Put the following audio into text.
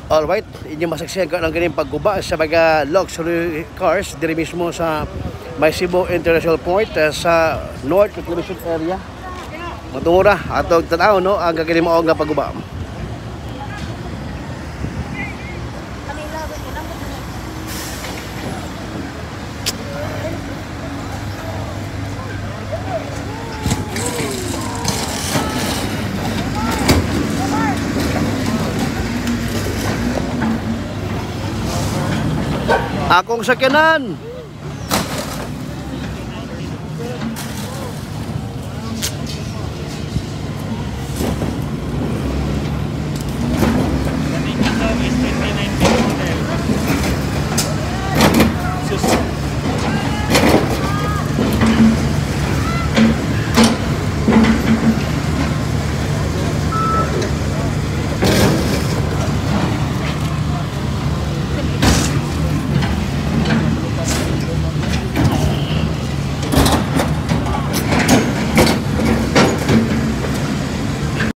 Alright, inyo masaksihan ka ng ganing pagguba sa mga luxury cars diri mismo sa may Cebu International Port sa North Reclamation Area. Matungura atong tan-aw, no, ang gagaling mao nga pagguba. Akong sakyanan.